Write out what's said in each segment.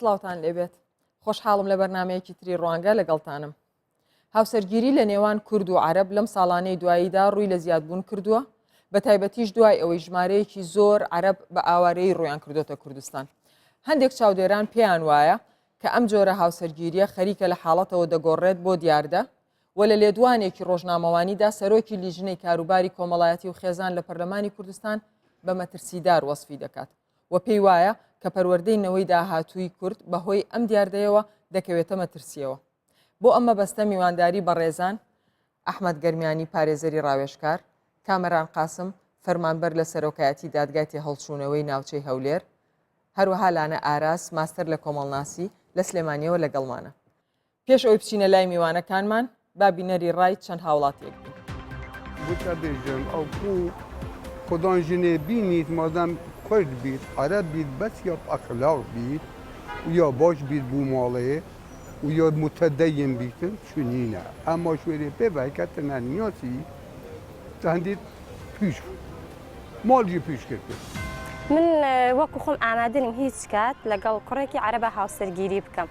سڵاوتان لێبێت خۆشحاڵم لە بەرنمەیەکی تری ڕوانگە لەگەڵتانم هاوسەرگیری لە نێوان کورد و عەرەب لەم ساڵانەی دواییدا ڕووی لە زیادبوون کردووە، بە تایبەتیش دوای ئەوەی ژمارەیەکی زۆر عەرەب بە ئاوارەیی ڕوویان کردۆتە کوردستان. هەندێک چاودێران پێیان وایە کە ئەم جۆرە هاوسەرگیرییە خەریکە لە حاڵەتەوە دەگۆڕێت بۆ دیاردە و لە لێدوانێکی ڕۆژنامەوانیدا سەرۆکی لیژنەی کاروباری کۆمەڵایەتی و خێزان لە پەرلەمانی کوردستان بە مەترسیدار وەسفی دەکات و پێی وایە کە پەروەردەی نەوەی داهاتووی کورد بەهۆی ئەم دیاردەیەوە دەکەوێتە مەترسییەوە. بۆ ئەم مەبەستە میوانداری بەڕێزان ئەحمەد گەرمیانی پارێزەری ڕاوێژکار، کامەران قاسم فەرمانبەر لە سەرۆکایەتی دادگای تێهەڵچوونەوەی ناوچەی هەولێر، هەروەها لانە ئاراس ماستەر لە کۆمەڵناسی لە سلێمانیەوە لەگەڵمانە. پێش ئەوەی بچینە لای میوانەکانمان با بینەری ڕای چەند هاوڵاتیەک بین. گوتە بێژم ئەو کو خودان ژنێ بینیت مادەم کورد بیت عەرەب بیت بەس یا ئەخلاق بیت و یا باش بیت بو ماڵێ و یا متدین بیتن چونینە ئەما شوێرێ پێ ڤەکەتنە نیاسی تەهندیت پیش ماڵ جی پیش کرد. من وەکو خۆم ئامادە نیم هیچ کات لەگەڵ کوڕێکی عەرەبا هاوسەرگیری بکەم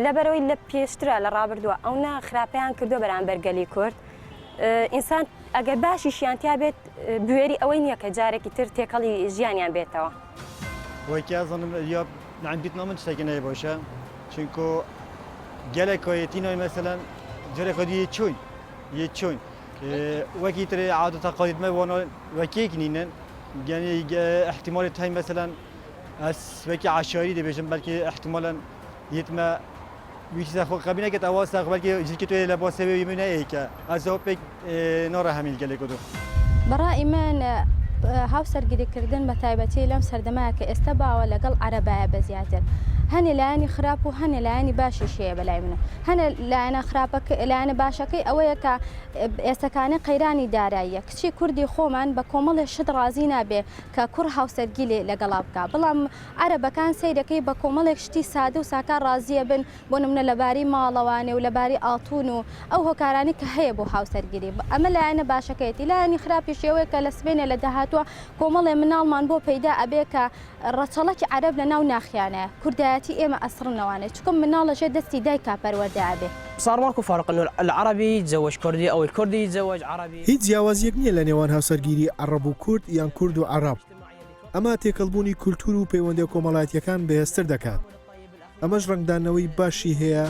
لەبەرەوەی لە پێشترا لە ڕابردووە ئەونە خراپەیان کردووە بەرامبەر گەلی کورد ئینسان ئەگەر باشیشیان تیا بێت بوێری ئەوەی نییە کە جارێکی تر تێکەڵی ژیانیان بێتەوە. وەکی ئەزانم یا نعم دیتنا من تشتێکی نەیە باشە چونکۆ گەلێک کایەتی نای مەسەلەن جارێک خودی یە چۆین یە چۆین وەکی تر عادە تەقالید مە وانا وەکێک نینن یعنی احتمال تای مەسەلەن ئەس وەکی عشایری دەبێژم بەلکی احتمالا یتمە ویچ خۆ قبی نەکرد ئەوە ساغ بەلکی جلکی توێ لە بۆ سەوێ منە ئێکە ئەزۆ پێک نۆرە هەمیل گەلێک دو. بەڕای من هاوسەرگیری کردن بە تایبەتی لەم سەردەمایە کە ئێستا باوە لەگەڵ عەرەبایە بە زیاتر هەنێ لایەنی خراپ و هەنێ لایەنی باشیش هەیە بەلای منەوە هەنێ لایەنە خراپەکە لایەنە باشەکەی ئەوەیە کە ئێستەکانێ قەیرانی داراییە کچی کوردی خۆمان بە کۆمەڵێ شت ڕازی نابێ کە کوڕ هاوسەرگیری لەگەڵا بکا بەڵام عەرەبەکان سەیرەکەی بە کۆمەڵێک شتی سادە و ساکار ڕازیەبن بۆ نمونە لەبارەی ماڵەوانێ و لەبارەی ئاڵتون و ئەو هۆکارانەی کە هەیە بۆ هاوسەرگیری ئەمە لایەنە باشەکەیەتی لایەنی خراپیشی ئەوەیە کە لە سبەینێ لە داهاتووە کۆمەڵێ مناڵمان بۆ پەیدا ئەبێ کە ڕەچەڵەکی عەرەب لە ناو ناخیانایە کوردایەتی ئێمە ئەسڕنەوانێ چونکە مناڵ لە ژێر دەستی دایکا پەروەردە ئەبێ. صار ماكو فرق انه العربي يتزوج كردي او الكردي يتزوج عربي. هیچ جیاوازییەک نییە لە نێوان هاوسەرگیری عەڕەب و کورد یان کورد و عەڕەب. ئەمە تێکەڵبوونی کولتوور و پەیوەندییە کۆمەڵایەتییەکان بەهێزتر دەکات. ئەمەش ڕەنگدانەوەی باشی هەیە.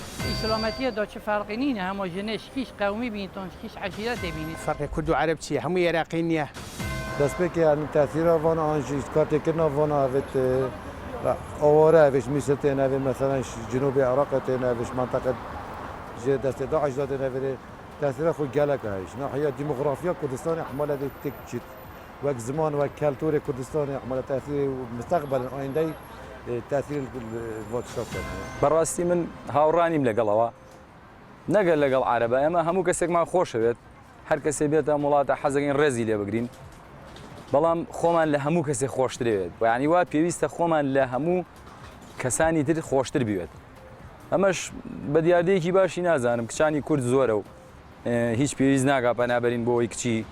فەرقی کورد و عەرەب چیە هەمووی ئێراقی نیە. دەستپێکێ یانی تەئسیرا ڤان ئان ژی کارتێکردنا ڤان ئەڤێت ئاوارە ئەڤێش میسر تێن ئەڤێ مەسەلەن جنوبی عێراق تێن ئەڤێش مەنتەقە ژێر دەستێ داعش دا تێن ئەڤێ تەئسیرا خۆ گەلەکە هەیش ناحیە دیمۆغرافیا کوردستانێ ئەحمال ئەڤێ تێک چیت وەک زمان وەک کەلتورێ کوردستانێ ئەحمالە تەئسیرێ مستەقبەلەن ئایندەی تەئسیرێ ڤا تشتا بکەن. بەڕاستی من هاوڕا نیم لەگەڵەوە نەگەر لەگەڵ عەرەبە ئێمە هەموو کەسێکمان خۆشەوێت هەر کەسێ بێتە ئەم وڵاتە حەزەکەین ڕێزی لێ بگرین بەڵام خۆمان لە هەموو کەسێ خۆشترێت یعنی وا پێویستە خۆمان لە هەموو کەسانی تر خۆشتر بوێت ئەمەش بە دیاردەیەکی باشی نازانم کچانی کورد زۆرە و هیچ پێویست ناکا پەنابەرین بۆ ئەوەی کچی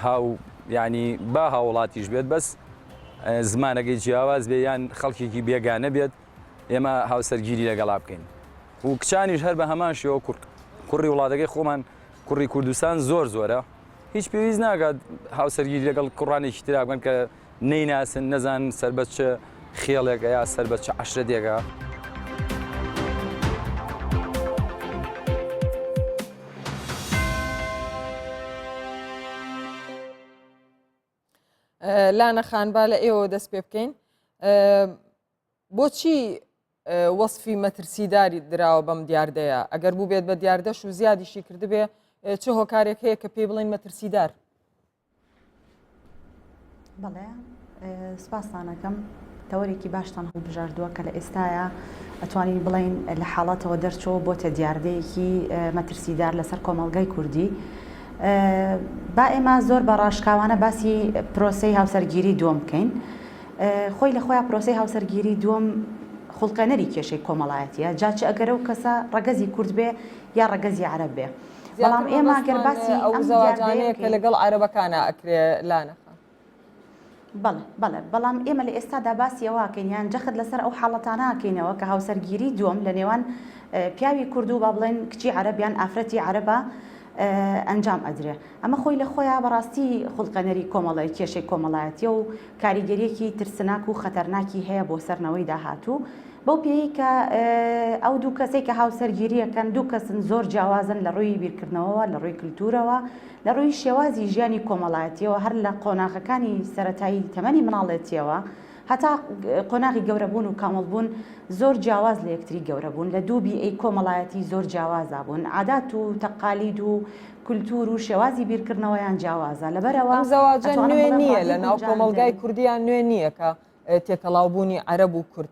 هاو یعنی با هاوڵاتیش بێت بەس زمانەکەی جیاواز بێ یان خەڵکێکی بێگانە بێت ئێمە هاوسەرگیری لەگەڵا بکەین و کچانیش هەر بە هەمان شێوە کوڕ کوڕی وڵاتەکەی خۆمان کوڕی کوردستان زۆر زۆرە هیچ پێویست ناکات هاوسەرگیری لەگەڵ کوڕانێکی ترا بکەن کە نەیناسن نەزانن سەر بە چ خێڵێکە یا سەر بە چ عەشرەتێکە. لانە خان با لە ئێوە دەست پێ بکەین بۆچی وەسفی مەترسیداری دراوە بەم دیاردەیە ئەگەر بوو بێت بە دیاردەش و زیادیشی کردبێ چ هۆکارێک هەیە کە پێی بڵین مەترسیدار بەڵێ سپاستانەکەم تەوەرێکی باشتان هەڵبژاردووە کە لە ئێستایا ئەتوانین بڵێین لە حاڵەتەوە دەرچووە بۆتە دیاردەیەکی مەترسیدار لەسەر کۆمەڵگای کوردی با ئێمە زۆر بە ڕاشکاوانە باسی پرۆسەی هاوسەرگیری دووەم بکەین خۆی لە خۆیان پرۆسەی هاوسەرگیری دووەم خوڵقێنەری کێشەی کۆمەڵایەتیە جا چ ئەگەر ئەو کەسە ڕەگەزی کورد بێ یا ڕەگەزی عەرەب بێ بەڵام ئێمە گەر باسی ئەو ئەم زەواجانەیە دیاردەیە کە لەگەڵ عەرەبەکانە ئەکرێ لانە خان. بەڵێ بەڵێ بەڵام ئێمە لە ئێستادا باسی ئەوە ئەکەین یان جەخت لەسەر ئەو حاڵەتانە ئەکەینەوە کە هاوسەرگیری دووەم لە نێوان پیاوی کورد و با بڵێن کچی عەرەب یان ئافرەتی عەرەبە ئەنجام ئەدرێ ئەمە خۆی لە خۆیا بەڕاستی خوڵقێنەری کۆمەڵێ کێشەی کۆمەڵایەتیە و کاریگەریەکی ترسناک و خەتەرناکی هەیە بۆ سەر نەوەی داهاتوو بەو پێیەی کە ئەو دوو کەسەی کە هاوسەرگیریەکەن دوو کەسن زۆر جیاوازن لە ڕووی بیرکردنەوەوە لە ڕووی کلتورەوە لە ڕووی شێوازی ژیانی کۆمەڵایەتیەوە هەر لە قۆناغەکانی سەرەتایی تەمەنی مناڵێتیەوە هەتا قۆناغی گەورەبوون و کامڵبوون زۆر جیاواز لە یەکتری گەورەبوون لە دوو بیئەی کۆمەڵایەتی زۆر جیاوازا بوون عادات و تەقالید و کولتوور و شێوازی بیرکردنەوەیان جیاوازە لەبەرئەوە ئەم زەواجە ئەتوانم نوێ بڵێم نییە ڕادەی لە ناو گونجاندن کۆمەڵگای کوردیان نوێ نییە کە تێکەڵاوبوونی عەرەب و کورد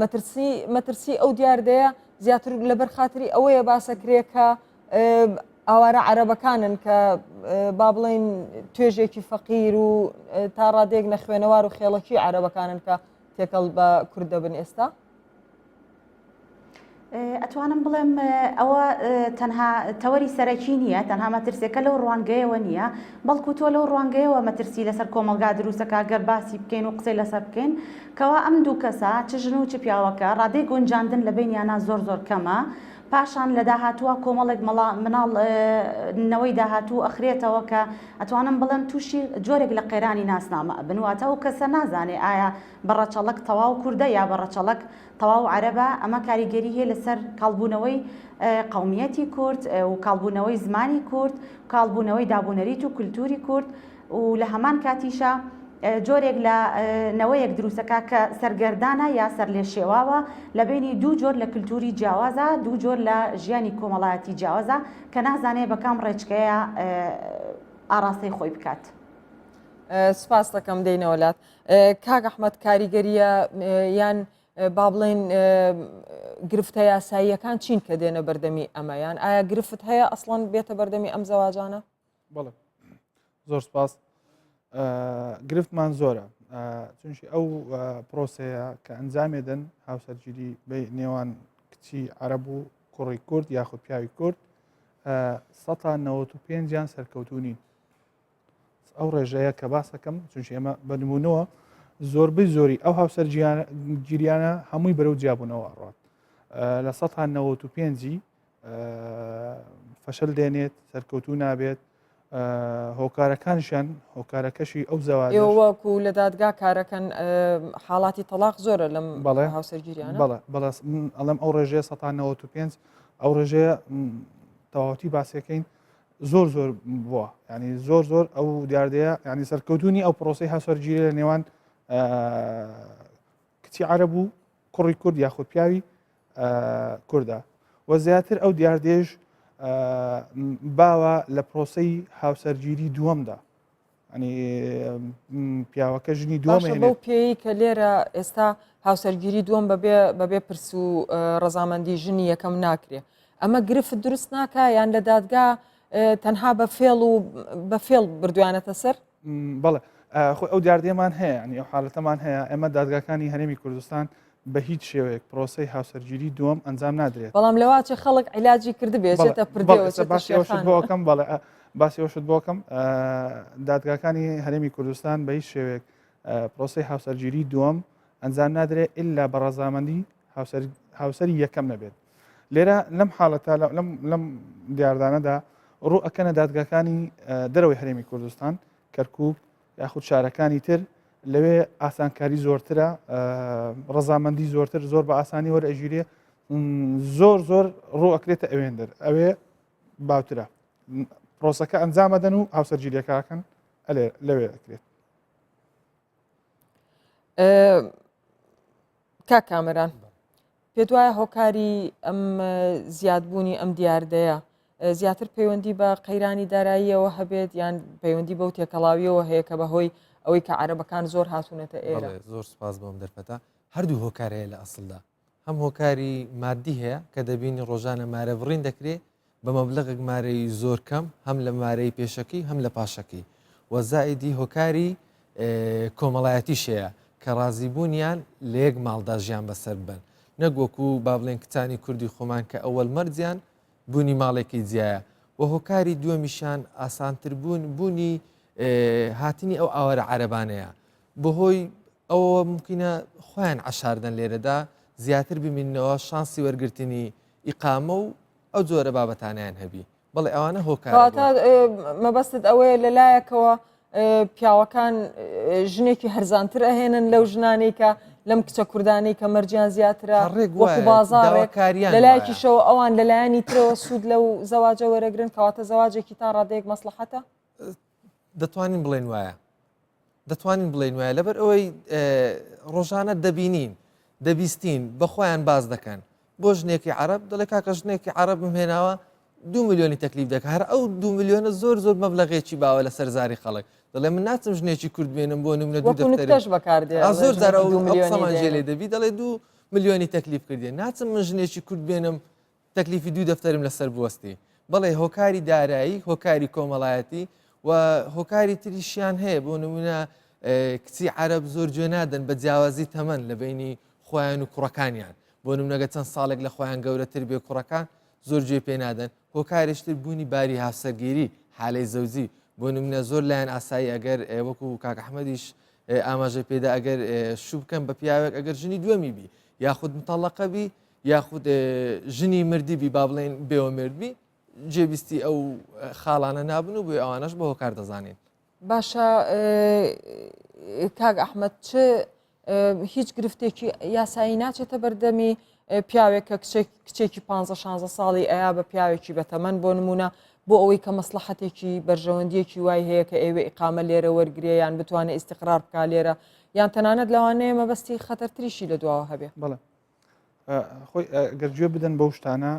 مەترسی مەترسی ئەو دیاردەیە زیاتر لەبەر خاتری ئەوەیە باسەکرێ کە ئاوارە عەرەبەکانن کە با بڵێین توێژێکی فەقیر و تا ڕادەیەک نەخوێنەوار و خێڵەکی عەرەبەکانن کە تێکەڵ بە کورد دەبن ئێستا؟ ئەتوانم بڵێم ئەوە تەنها تەوەری سەرەکی نییە تەنها مەترسیەکە لەو ڕوانگەیەوە نییە بەڵکو تۆ لەو ڕوانگەیەوە مەترسی لەسەر کۆمەڵگا دروستەکە گەر باسی بکەین و قسەی لەسەر بکەین کەوا ئەم دوو کەسە چ ژن و چ پیاوەکە ڕادەی گونجاندن لە بینیانە زۆر زۆر کەمە پاشان لە داهاتووە کۆمەڵێک مناڵ نەوەی داهاتوو ئەخرێتەوە کە ئەتوانم بڵێم تووشی جۆرێک لە قەیرانی ناسنامە ئەبن واتە ئەو کەسە نازانێ ئایا بە ڕەچەڵەک تەواو کوردە یا بە ڕەچەڵەک تەواو عەرەبە ئەمە کاریگەری هەیە لەسەر کاڵبوونەوەی قەومیەتی کورد و کاڵبوونەوەی زمانی کورد کاڵبوونەوەی دابونەریت و کولتووری کورد و لە هەمان کاتیشا جۆرێک لە نەوەیەک دروستەکا کە سەرگەردانە یا سەرلێشێواوە لە بەینی دوو جۆر لە کلتوری جیاوازە، دوو جۆر لە ژیانی کۆمەڵایەتی جیاوازە کە نازانێ بە کام ڕێچکەیە ئاڕاستەی خۆی بکات. سپاس دەکەم دێینەوە لات کاک ئەحمەد کاریگەریە یان با بڵێن گرفتە یاساییەکان چین کە دێنە بەردەمی ئەمە یان ئایا گرفت هەیە ئەسڵەن بێتە بەردەمی ئەم زەواجانە؟ بەڵێ زۆر سپاس گرفتمان زۆرە چونشی ئەو پرۆسەیە کە ئەنجامێ دەن هاوسەرگیری نێوان کچی عەرەب و کوڕی کورد یاخود پیاوی کورد 1995یان سەرکەوتو نین ئەو ڕێژەیە کە باسەکەم چونش ئێمە بە نمونەوە زۆربەی زۆری ئەو هاوسەرگیریانە هەمووی بەرەو جیابوونەوە ئەڕات لە 1995 فەشەل دێنێت سەرکەوتوو نابێت هۆکارەکانیشیان هۆکارەکەشی ئەو زەواج ئێوە وەکو لە دادگا کارەکەن حاڵاتی تەلاق زۆرە لەم بەڵێ هاوسەرگیریانە بەڵێ بەڵێ من ئەڵێم ئەو ڕێژەیە 1995 ئەو ڕێژەیە تەواوەتی باسیەکەین زۆر زۆر بووە ینی زۆر زۆر ئەو دیاردەیە ینی سەرکەوتونی ئەو پرۆسی هاوسەرگیری لە نێوان کچی عەرەب و کوڕی کورد یاخود پیاوی کوردە و زیاتر ئەو دیاردەیەش باوە لە پرۆسەی هاوسەرگیری دووەمدا ئەنی پیاوەکە ژنی دووەم باشە بەو پێی کە لێرە ئێستا هاوسەرگیری دووەم بەبێ بەبێ پرس و ڕەزامەندی ژنی یەکەم ناکرێ ئەمە گرفت دروست ناکا یان لە دادگا تەنها بە فێڵ و بە فێڵ بردویانەتە سەر بەڵێ خۆی ئەو دیاردەیەمان هەیە ینی ئەو حالەتەمان هەیە ئێمە دادگاکانی هەرێمی کوردستان بە هیچ شێوەیەک پرۆسەی هاوسەرگیری دووەم ئەنجام نادرێت بەڵام لەواچێ خەڵک عیلاجی کردبێت چێتە پردێوە چێتە باسی ئەوشت شێخان. بۆکەم بەڵێ باسی ئەوشت بۆکەم دادگاکانی هەرێمی کوردستان بە هیچ شێوەیەک پرۆسەی هاوسەرگیری دووەم ئەنجام نادرێت ئللا بە ڕەزامەندی هاوسەری یەکەم نەبێت لێرە لەم حاڵەتە لەم لەم دیاردانەدا ڕوو ئەکەنە دادگاکانی دەرەوەی هەرێمی کوردستان کەرکک یاخود شارەکانی تر لەوێ ئاسانکاری زۆرترە ڕەزامەندی زۆرتر زۆر بە ئاسانی وەرئەگیرێ زۆر زۆر ڕوو ئەکرێتە ئەوێندەر ئەوێ باوترە پرۆسەکە ئەنجامەدەن و هاوسەرگیریەکەکەن لەوێ ئەکرێت کاک کامەران پێت وایە هۆکاری ئەم زیادبوونی ئەم دیاردەیە زیاتر پەیوەندی بە قەیرانی داراییەوە هەبێت یان پەیوەندی بەو تێکەڵاویەوە هەیە کە بەهۆی ئەوەی کە عەرەبەکان زۆر هاتوونەتە ئێرە زۆر سپاس بۆم دەرفەتە هەردوو هۆکار هەیە لە ئەسڵدا هەم هۆکاری مادی هەیە کە دەبینی ڕۆژانە مارە بڕین دەکرێت بە مەبلەغێک مارەی زۆر کەم هەم لە مارەی پێشەکی هەم لە پاشەکی و زائیدی هۆکاری کۆمەڵایەتیش هەیە کە ڕازیبوونیان لە یەک ماڵدا ژیان بەسەر ببەن نەک وەکو با بڵێن کچانی کوردی خۆمان کە ئەوەل مەرجیان بوونی ماڵێکی جیایە و هۆکاری دووەمیشیان ئاسانتر بوون بوونی. هاتنی ئەو ئاوارە عەرەبانەیە بەهۆی ئەوەوە ممکنە خۆیان عەشاردەن لێرەدا زیاتر بمیننەوە شانسی وەرگرتنی ئیقامە و ئەو جۆرە بابەتانیان هەبی بەڵێ ئەوانە هۆکار کەواتە مەبەستت ئەوەیە لەلایەکەوە پیاوەکان ژنێکی هەرزانتر ئەهێنن لەو ژنانەی کە لەم کچە کوردانەی کە مەرجیان زیاترە وەکو بازاڕێک لەلایەکیشەوە ئەوان لەلایەنی ترەوە سوود لەو زەواجە وەرەگرن کەواتە زەواجێکی تا ڕادەیەک مەسلحەتە دەتوانین بڵێن وایە دەتوانین بڵێین وایە لەبەر ئەوەی ڕۆژانە دەبینین دەبیستین بە خۆیان باز دەکەن بۆ ژنێکی عرب دەڵێ کاکە ژنێکی عربم هێناوە دو میلیۆنی تەکلیف دەکە هەر ئەو دو میلیۆنە زۆر زۆر مەبلەغێکی باوە لەسەر زاری خەڵک دەڵێ من ناچم ژنێکی کورد بێنم بۆ نمونە دوو دەفتەرێک بەکاردێ زۆر جار ئەو قسەمان جێ لێ دەبی دەڵێ دو میلیۆنی تەکلیف کردێ ناچم من ژنێکی کورد بێنم تەکلیفی دوو دەفتەرم لەسەر بوەستی. بەڵێ هۆکاری دارایی، هۆکاری کۆمەڵایەتی و هۆکاری تریشیان هەیە بۆ نمونە کچی عەرەب زۆر گوێ نادەن بە جیاوازی تەمەن لە بینی خۆیان و کوڕەکانیان بۆ نمونەگە چەند ساڵێک لە خۆیان گەورەتر بێ کوڕەکان زۆر گوێ پێ نادەن هۆکارێشتر بوونی باری هاوسەرگیری حالەی زەوجی بۆ نمونە زۆر لایەن ئاسایی ئەگەر وەکو کاک ئەحمەدیش ئاماژەی پێدا ئەگەر شوو بکەن بە پیاوێک ئەگەر ژنی دووەمی بی یاخود متەڵەقە بی یاخود ژنی مردی بی با بڵێن بێوە مردبی جێبیستی ئەو خاڵانە نابن و بۆی ئەوانەش بە هۆکار دەزانین. باشە کاک ئەحمد چ هیچ گرفتێکی یاسایی ناچێتە بەردەمی پیاوێک کە کچێک کچێکی پ 16 ساڵی ئەیا بە پیاوێکی بەتەمەن بۆ نمونە بۆ ئەوەی کە مەسلحەتێکی بەرژەوەندیەکی وای هەیە کە ئێوە ئیقامە لێرە وەرگێ یان بتوانێت ئیسیقرار بک لێرە یان تەنانەت لەوانەیە مەبەستی خەتەرتریشی لە دواوە هەبێ بەڵێ خۆی گەر گوێ بدەن بەو شتانە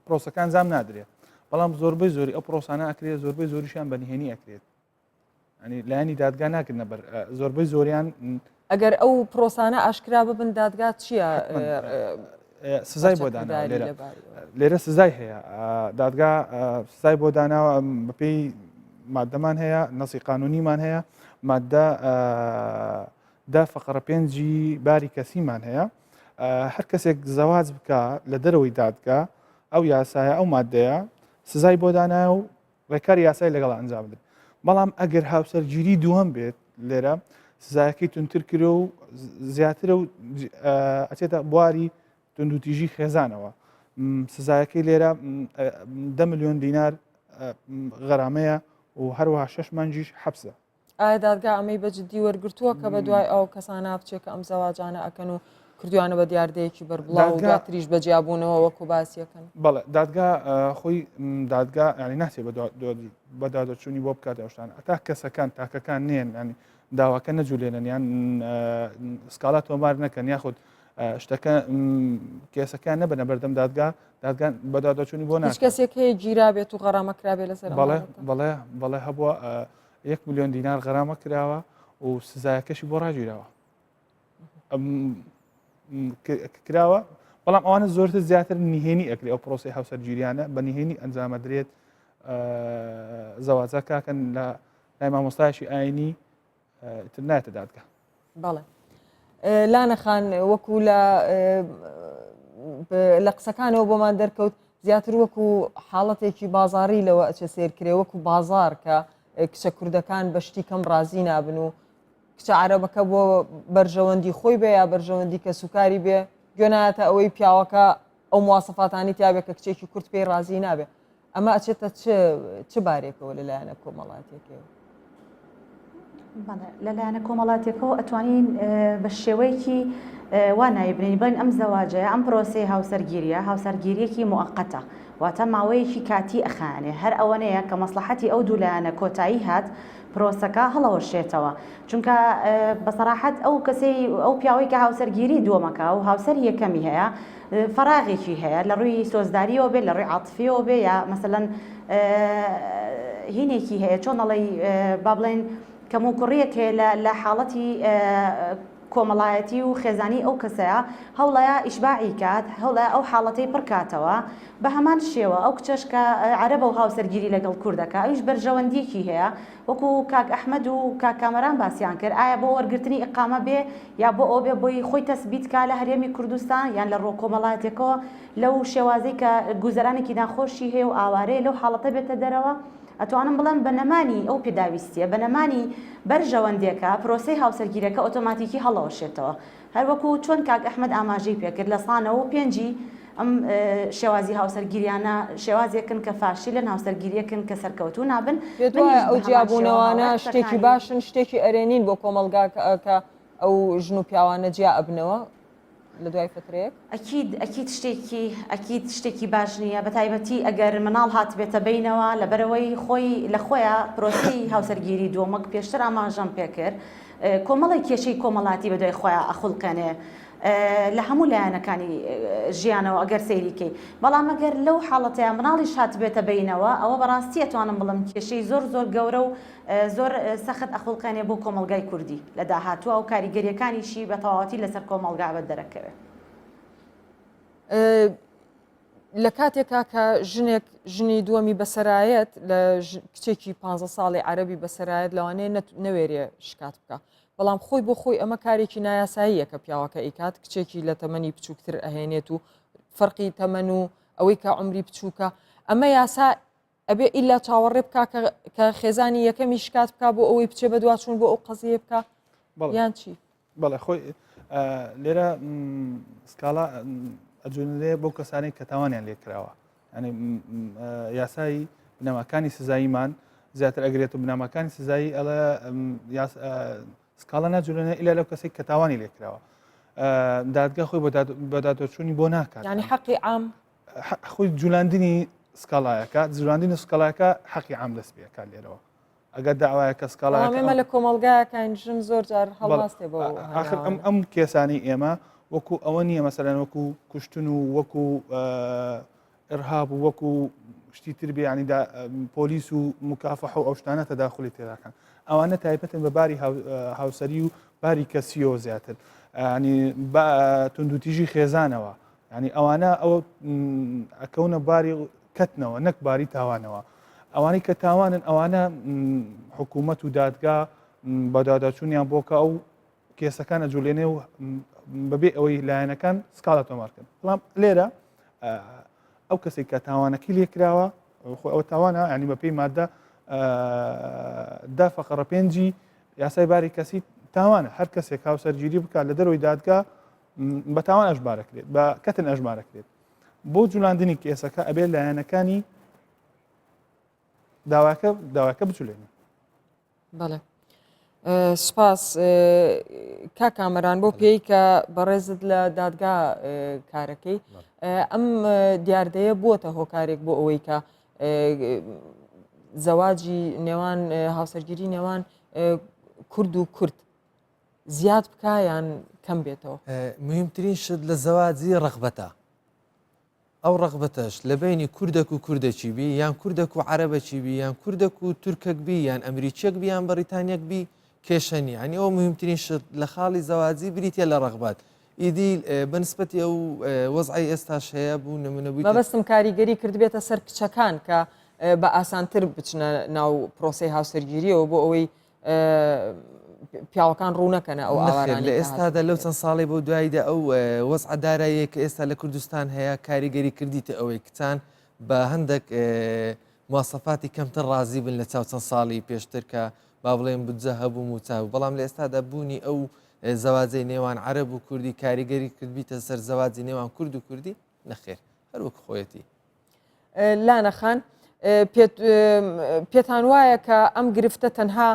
پرۆسەکان زام نادرێت بەڵام زۆربەی زۆری ئەو پرۆسانە ئەکرێت زۆربەی زۆریشیان بە نهێنی ئەکرێت ینی لایەنی دادگا ناکردنە بەر زۆربەی زۆریان ئەگەر ئەو پرۆسانە ئاشکرا ببن دادگا چییە سزای بۆ داناوە لێرە لێرە سزای هەیە دادگا سزای بۆ داناوە بەپێی مادەمان هەیە نەسی قانونیمان هەیە مادە دە فقرە پێنجی باری کەسیمان هەیە هەر کەسێک زەواج بکە لە دەرەوەی دادگا ئەو یاسایە ئەو مادەیە سزای بۆ دانایە و ڕێکاری یاسای لەگەڵ ئەنجام بدرێت بەڵام ئەگەر هاوسەرگیری دووەم بێت لێرە سزایەکەی تونتر کرێ و زیاترە و ئەچێتە بواری توندوتیژی خێزانەوە سزایەکەی لێرە دە ملیۆن دینار غەرامەیە و هەروەها شش مانگیش حەبسە. ئایا دادگا ئەمەی بە جدی وەرگرتووە کە بە دوای ئەو کەسانە بچێت کە ئەم زەواجانە ئەکەن و کردویانە بە دیاردەیەکی بەربڵاو و دواتریش بە جیابوونەوە وەکو باسیەکەن؟ بەڵێ دادگا خۆی دادگا ینی ناچێ بە دادەچوونی بۆ بکات ئەو شتانە ئەتا کەسەکان تاکەکان نێن ینی داواکە نەجولێنن یان سکاڵا تۆمار نەکەن یاخود شتەکە کێسەکان نەبنە بەردەم دادگا دادگا بە دادەچوونی بۆ هیچ کەسێک هەیە گیرا بێت و غەرامە کرابێ لەسەر بەڵێ بەڵێ بەڵێ هەبووە یەک ملیۆن دینار غەرامە کراوە و سزایەکەشی بۆ ڕاگیراوە کراوە بەڵام ئەوانە زۆرتر زیاتر نهێنی ئەکرێ ئەو پرۆسی هاوسەرگیریانە بە نهێنی ئەنجامەدرێت زەواجە کاکەن لە لای مامۆستایشی ئاینی تر نایەتە دادگا. بەڵێ لانە خان وەکو لە لە قسەکانەوە بۆمان دەرکەوت زیاتر وەکو حاڵەتێکی بازاری لەوە ئەچێ سێر کرێ وەکو بازار کە کچە کوردەکان بە شتی کەم ڕازی نابن و کچە عەرەبەکە بۆ بەرژەوەندی خۆی بێ یا بەرژەوەندی کەسوکاری بێ گوێنایەتە ئەوەی پیاوەکە ئەو مواسەفاتانی تیاابێت کە کچێکی کورد پێی ڕازی نابێ ئەمە ئەچێتە چ چ بارێکەوە لە لایەنە کۆمەڵاتیەکەیەوە؟ بەڵێ لە لایەنە کۆمەڵاتیەکەوە ئەتوانین بە شێوەیەکی وا ناوی بنێین بڵێین ئەم زەواجەیە ئەم پرۆسەی هاوسەرگیریە هاوسەرگیریەکی موەقەتە واتە ماوەیەکی کاتی ئەخایەنێ هەر ئەوەنەیە کە مەسڵەحەتی ئەو دوو لایەنە کۆتایی هات پرۆسەکە هەڵەوەشێتەوە چونکە بە سەراحەت ئەو کەسەی ئەو پیاوەی کە هاوسەرگیری دووەمەکە و هاوسەری یەکەمی هەیە فەراغێکی هەیە لە ڕووی سۆزداریەوە بێ لە ڕووی عاتفیەوە بێ یا مەسەلەن هینێکی هەیە چۆن ئەڵێی با بڵێن کەموکوڕیەک هەیە لە حاڵەتی کۆمەڵایەتی و خێزانی ئەو کەسەیە هەوڵەیە ئیشباعی کات هەوڵەیە ئەو حاڵەتەی پڕکاتەوە بە هەمان شێوە ئەو کچەش کە عەرەبە و هاوسەرگیری لەگەڵ کوردەکە ئەویش بەرژەوەندیەکی هەیە وەکو کاک ئەحمەد و کاک کامەران باسیان کرد ئایا بۆ وەرگرتنی ئیقامە بێ یا بۆ ئەوە بێ بۆی خۆی تەسبیت کا لە هەرێمی کوردستان یان لە ڕووە کۆمەڵاتیەکەوە لەو شێوازەی کە گوزەرانێکی ناخۆشی هەیە و ئاوارەیە لەو حاڵەتە بێتە دەرەوە. ئەتوانم بڵێم بە نەمانی ئەو پێداویستیە، بە نەمانی بەرژەوەندێکە، پرۆسەی هاوسەرگیرەکە ئۆتۆماتیکی هەڵەوەشێتەوە. هەر وەکو چۆن کاک ئەحمەد ئاماژەی پێکرد لە سا 95 ی ئەم شێوازی هاوسەرگیریانە شێوازێکن کە فاشیلن، هاوسەرگیریەکن کە سەرکەوتوو نابن. پێت وایە منیش ئەو بە هەمان شێوە جیابوونەوانە هاوڕای شتێکی قسەکانی. باشن، شتێکی ئەرێنین بۆ کۆمەڵگا کە ئەو ژن و پیاوانە جیا ئەبنەوە؟ لە دوای فترەیەک؟ ئەکید ئەکید شتێکی ئەکید شتێکی باش نییە بەتایبەتی ئەگەر مناڵ هاتبێتە بەینەوە لەبەرئەوەی خۆی لە خۆیا پرۆسەی هاوسەرگیری دووەم وەک پێشتر ئاماژەم پێکرد کۆمەڵێک کێشەی کۆمەڵاتی بەدوای خۆیا ئەخوڵقێنێ لە هەموو لایەنەکانی ژیانەوە ئەگەر سەیری کەی بەڵام ئەگەر لەو حاڵەتەیا مناڵیش هاتبێتە بەینەوە ئەوە بەڕاستی ئەتوانم بڵێم کێشەی زۆر زۆر گەورە و زۆر سەخت ئەخوڵقێنێ بۆ کۆمەڵگای کوردی لە داهاتووا و کاریگەریەکانیشی بە تەواوەتی لەسەر کۆمەڵگا بە دەرەکەوێ. لە کاتێکا کە ژنێک ژنی دووەمی بەسەرایەت لە کچێکی پ ساڵی عەربی بەسەرایەت لەوانەیە نەوێرێ شکات بکە بەڵام خۆی بۆ خۆی ئەمە کارێکی نایاساییە کە پیاوەکە ئیکات کچێکی لە تەمەنی بچووکتر ئەهێنێت و فەرقی تەمەن و ئەوەی کە عمری بچووکە ئەمە یاسا ئەبێ ئیلا چاوەڕێ بکا کە کە خێزانی یەکەمی شکات بکا بۆ ئەوەی بچێ بەدواچوون بۆ ئەو قەزیە بکا یان چی؟ بەڵێ خۆی لێرە سکاڵا ئەجونرێ بۆ کەسانێک کە تاوانیان لێکراوە ینی یاسایی بنەماکانی سزاییمان زیاتر ئەگرێت و بنەماکانی سزایی ئەڵە سکاڵا ناجولێنێ ئیلا لەو کەسێک کە تاوانی لێکراوە دادگا خۆی بە دادوەچوونی بۆ ناکات ینی حەقی عام خۆی جولاندنی سکاڵایەکە جولاندنی سکاڵایەکە حەقی عام دەست پێکات لێرەوە ئەگەر داوایەکە سکاڵا ئێمە لە کۆمەڵگایەکان ژن زۆر جار هەڵاستێ بۆ آخر ئەم ئەم کێسانی ئێمە وەکو ئەوە نییە مەسەلەن وەکو کوشتن و وەکو ئرهاب و وەکو شتی تر بێ ینی پۆلیس و مکافح و ئەو شتانە تەداخلی تێداکەن ئەوانە تایبەتن بە باری هاوسەری و باری کەسیەوە زیاتر ینی توندوتیژی خێزانەوە ینی ئەوانە ئەوە ئەکەونە باری کەتنەوە نەک باری تاوانەوە ئەوانەی کە تاوانن ئەوانە حکوومەت و دادگا بەداداچوونیان بۆکە ئەو کێسەکان ئەجولێنێ و بەبێ ئەوەی لایەنەکان سکاڵا تۆمارکەن بەڵام لێرە ئەو کەسێک کە تاوانەکەی لێکراوە خۆ ئەوە تاوانە ینی بەپێی مادە دا فەقەڕە پێنجی یاسای باری کەسی تاوانە هەر کەسێک هاوسەرگیری بکات لە دەرەوەی دادگا بە تاوان ئەژمارەکرێت بە کەتن ئەژمارەکرێت بۆ جولاندنی کێسەکە ئەبێت لایەنەکانی داواکە داواکە بجولێنن بەڵێ سپاس کاک کامەران بۆ پێی کە بەڕێزت لە دادگا کارەکەی ئەم دیاردەیە بووەتە هۆکارێک بۆ ئەوەی کە زەواجی نێوان هاوسەرگیری نێوان کورد و کورد زیاد بکە یان کەم بێتەوە مهمترین شت لە زەواجی ڕغبەتە ئەو ڕەغبەتەش لە بەینی کوردەک و کوردەکی بی یان کوردەک و عەرەبەکی بی یان کوردەک و تورکەک بی یان ئەمریکیەک بی یان بەڕیتانیەک بی کێشە نیە یانی ئەوە مهمترین شت لە خاڵی زەواجی بریتە لە ڕەغبەت ئیدی بە نسبەتی ئەو وەزعەی ئێستاش هەیە بوو نمونە بوویتە مەبەستم کاریگەری کردبێتە سەر کچەکان کە بە ئاسانتر بچنە ناو پرۆسەی هاوسەرگیریەوە بۆ ئەوەی پیاوەکان ڕوو نەکەنە ئەو ئاوارانەی لە ئێستادا لەو چەند ساڵی بۆ دواییدا ئەو وەزعە داراییە کە ئێستا لە کوردستان هەیە کاریگەری کردیتە ئەوەی کچان بە هەندێک مواسەفاتی کەمتر ڕازی بن لە چاو چەند ساڵی پێشتر کە با بڵێن بودجە هەبوو موچە هەبوو بەڵام لە ئێستادا بوونی ئەو زەواجەی نێوان عەرەب و کوردی کاریگەری کردبیتە سەر زەواجی نێوان کورد و کوردی نەخێر هەر وەک خۆیەتی. لانە خان پێتان وایە کە ئەم گرفتە تەنها